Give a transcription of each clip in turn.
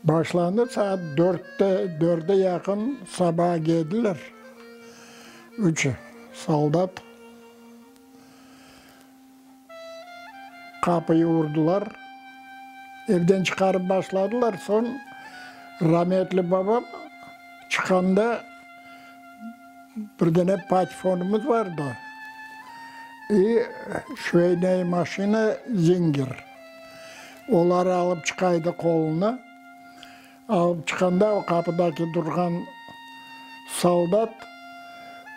Başlandı saat dörtte, dörde yaqın saba keldiler. Üç soldat qapıyı urdılar. Evden çıqarıp başladılar. Soñ rametli babam çıqqanda bir dene patefonımız vardı i şveynaya maşina Zinger. Oları alıp çıqaydı qoluna. Alıp çıqqanda o qapıdaki turğan soldat,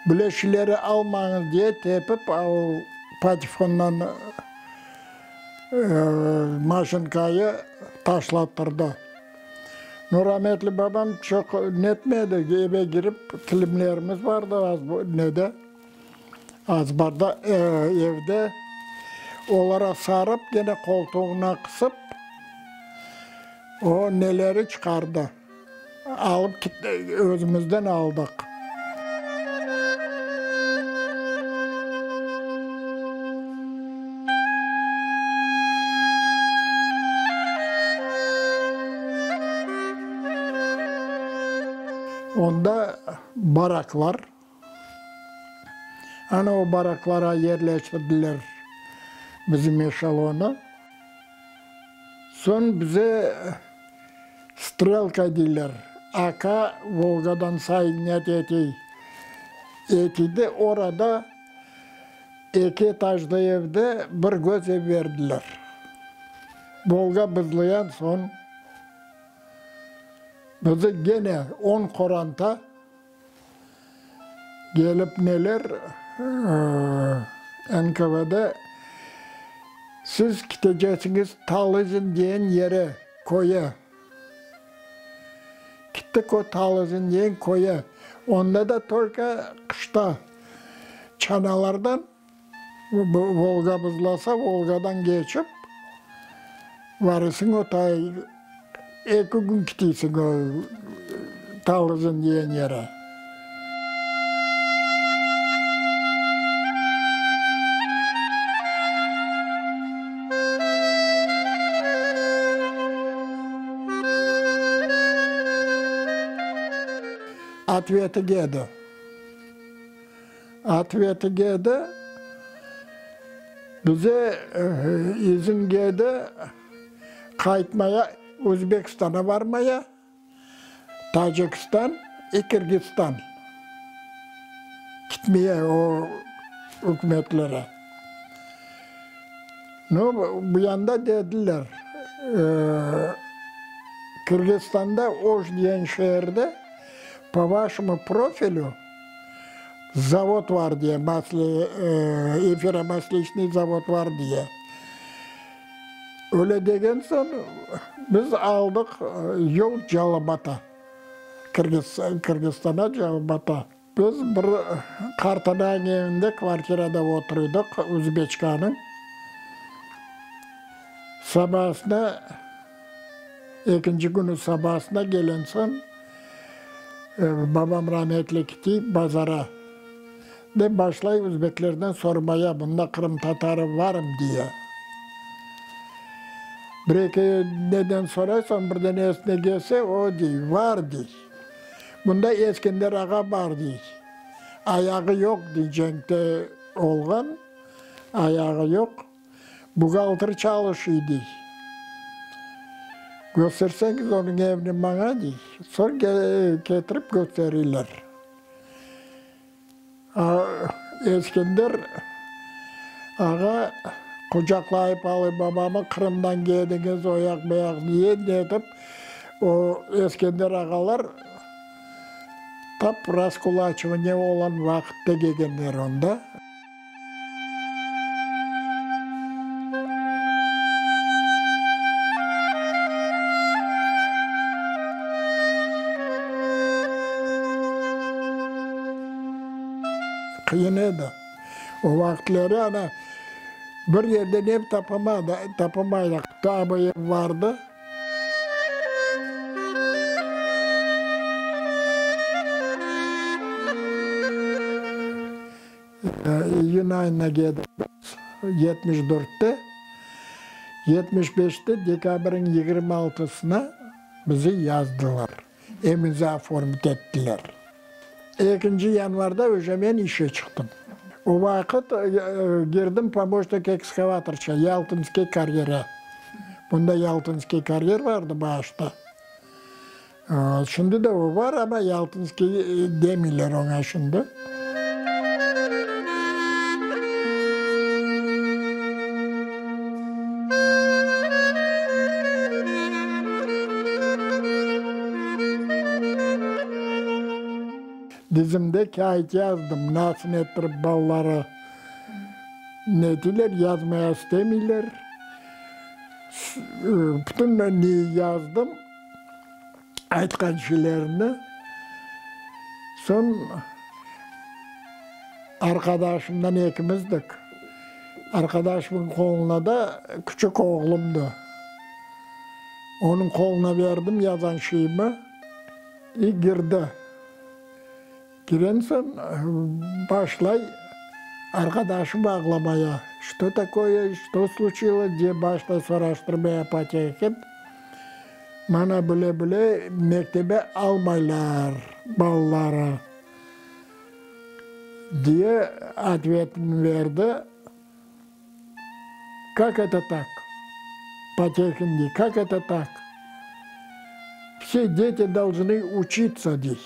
Bile şileri almañız diye tepip o patefondan maşinkayı taşlattırdı. No, rametli babam çoq netmedi, eve girip kilimlerimiz bardı az nede, azbarda, evde, olara sarıp, gene qoltuğına qısıp, o neleri çıqardı, alıp özümizden aldıq. Onda baraklar. Ana o baraklara yerleştirdiler bizim eşelonı. Soñ bize Strelka deyler, AK Volgadan soyedinât etey etidi, orada eki etajlı evde bir göz ev berdiler. Volga bızlayan soñ bizi gene on qoranta Kelip neler, NKVD, siz kiteceksiñiz Talızin diyen yere, köye. Kittik o Talızin diyen köye. Onda da tolko qışta çanalardan, Volga buzlasa, Volgadan keçip, varısıñ o tay, eki kün kitiysiñ o Talızın diyen yere. Otveti keldi. Otveti keldi, bize izin keldi qaytmaya, Özbekistana barmaya, Tacikistan i Kirgizistan gitmeye o ükümetlere. Nu, bu yanda dediler, Kirgizistanda Oş diyen şeerde Po vaşemu profilü zavod var diye, masle, efiromastliçnıy zavod var diye. Öyle degen soñ biz aldıq yol Jalabata, Kirgizstana Jalabata. Biz bir qartananıñ evinde kvartirada oturıydıq, uzbeçkanıñ. Sabasına, ekinci künü sabasına gelen soñ, babam rametli kiti bazara. Dep başlay uzbeklerden sormaya, bunda qırımtatarı varm diye. Bir-eki neden soray, soñ birden esine kelse, o dey, var dey. Bunda Eskender ağa bar dey. Ayağı yoq dey, cenkte olğan, ayağı yoq. Buhgalter çalışıy dey. Kösterseñiz onıñ evini maña dey. Soñ ketirip kösteriyler. Eskender ağa qucaqlayıp alıp babamı Qırımdan keldiñiz, o yaq bu yaq diye netip, o Eskender ağalar tap raskulaçivaniye olan vaqıtta kelgenler onda. Qıyın edi. O vaqıtları ana bir yerden ev tapamadı, tapamaydıq. Taa bu ev vardı. İyün ayına keldik biz, 74-te. 75-te dekabrniñ 26-sına. Bizi yazdılar, emizi oformit ettiler. Ekinci yanvarda uje men işe çıqtım. O vaqıt girdim pomoşnik ekskavatorça Yaltinskiy karyere. Bunda Yaltinskiy karyer vardı başta. Şimdi de o bar, amma Yaltinskiy demeyler oña şimdi. Dizimde kâğıt yazdım, nasıl ettirip balaları netiyler, yazmaya istemeyler. Bütün neyi yazdım, aytqan şeylerini. Soñ arqadaşımdan ekimizdik. Arqadaşımın qoluna da küçük oğlumdı. Onıñ qoluna berdim yazğan şeyimi, i girdi. Kiren soñ başlay arqadaşım ağlamaya, Çto takoye, çto sluçilos, diye başlay soraştırmaya Patehin. Mana bile-bile mektebe almaylar balaları, diye otvetini berdi. Kak eto tak, Patehin dey, kak eto tak? Vse deti dolžnı uçitsa, dey.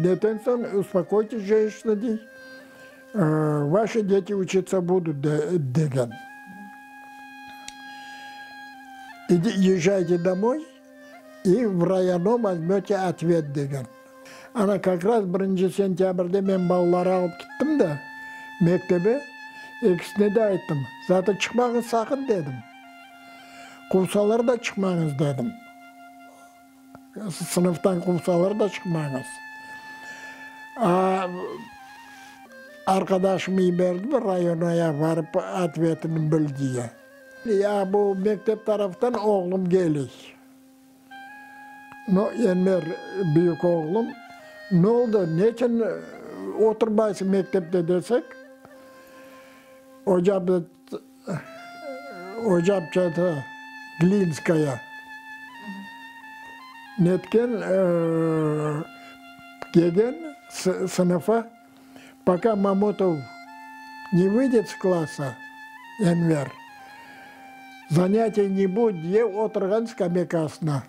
Neten soñ, uspokoytes, jenşçina, dey, vaşi deti uçitsa budut, degen. Езжайте domoy i v rayano vozmöte otvet, degen. Ana, kak raz birinci sentâbrde men balaları alıp kittim de, mektebe, ekisine de ayttım, zatı çıqmañız saqın, dedim. Quvsalar da çıqmañız, dedim. Sınıftan quvsalar da çıqmañız. A, arqadaşım yiberdi bir rayonaya barıp otvetini bil diye. Ya bu mektep taraftan oğlum keley. No, Enver, büyük oğlum, ne oldı, neçün oturmaysıñ mektepte desek, oca ocapçatı Glinskaya netken, kelgen sınıfa, poka Mamutov ne vıydet s klassa, Enver, zanâtiye ne bude diye oturğan skamekasına.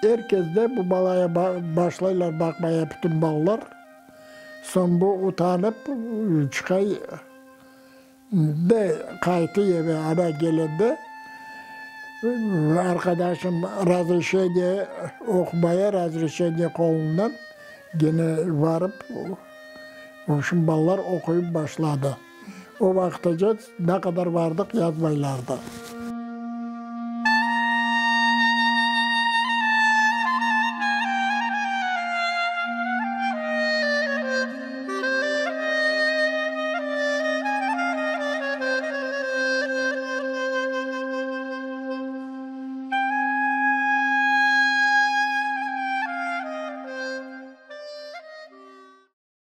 Er kes de bu balaya başlaylar baqmaya bütün balalar. Soñ bu utanıp çıqay de qaytı eve. Ana kelende arqadaşım razreşeniye oqumaya razreşeniye qolundan gene varıp, vobşem balalar oquyıp başladı. O vaqıtace ne qadar vardıq yazmaylardı.